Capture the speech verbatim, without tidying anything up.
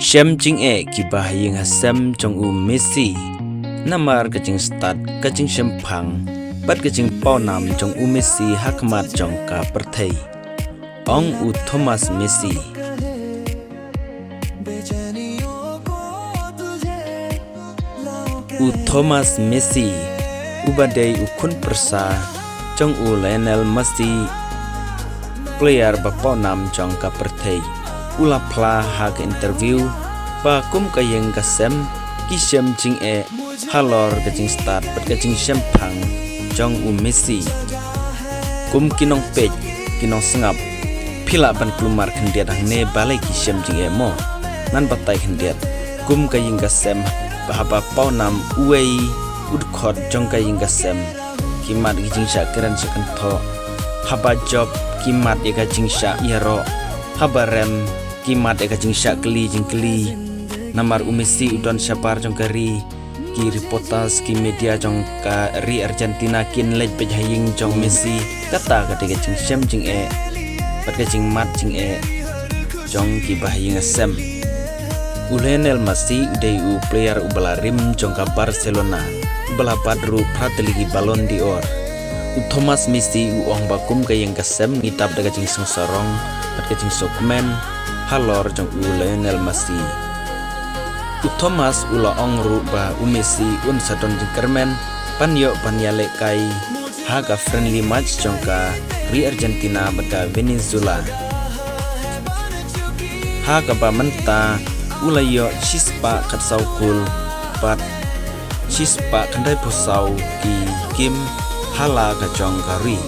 Shem jingeh kiba ha ïing ha sem jong u Messi. Namar ka jingstad, ka jingshemphang bad ka jingpawnam jong u Messi ha khmat jong ka pyrthei, ong u Thomas Messi. U Thomas Messi, uba dei u khun pyrsa jong u Lionel Messi, player ba pawnam jong ka pyrthei, u la phla ha ka interview ba kum ka ïing ka sem ki shem jingeh halor ka jingstad bad ka jingshemphang jong u Messi. Kum ki nongpeit, ki nongsngap, phi lah ban kulmar khyndiat hangne balei ki shem jingeh mo? Ngan batai khyndiat. Kum ka ïing ka sem, ba haba pawnam uwei u dkhot jong ka ïing ka sem, ki mad ki jingshah kren shah kynthoh. Haba jop, ki mad ïa ka jingshah ïaroh. Haba rem, ki mad ïa ka jingshah kylli jingkylli. Namar u Messi u don shabar jong ka ri, ki reporters, ki media jong ka ri Argentina kin leit beit ha ïing jong Messi. Kata ka dei ka jingshem jingeh bad ka jingmad jingeh jong kiba ha ïing ha sem. U Lionel Messi u dei u player uba la rim jong ka Barcelona, uba la bat ruh phra tylli ki Ballon d'Or. U Thomas Messi u ong ba kum ka ïing ka sem ngi dap da ka jingsngewsarong bad ka jingsngewkmen halor jong u Lionel Messi. U Thomas u la ong ruh ba u Messi un sa don jingkyrmen ban ïoh ban ïalehkai ha ka friendly match jong ka ri Argentina bad ka Venezuela, ha kaba mynta u la ïoh shispah khatsaw kol bad shispah khyndaiphew saw ki kim ha la ka jong ka ri.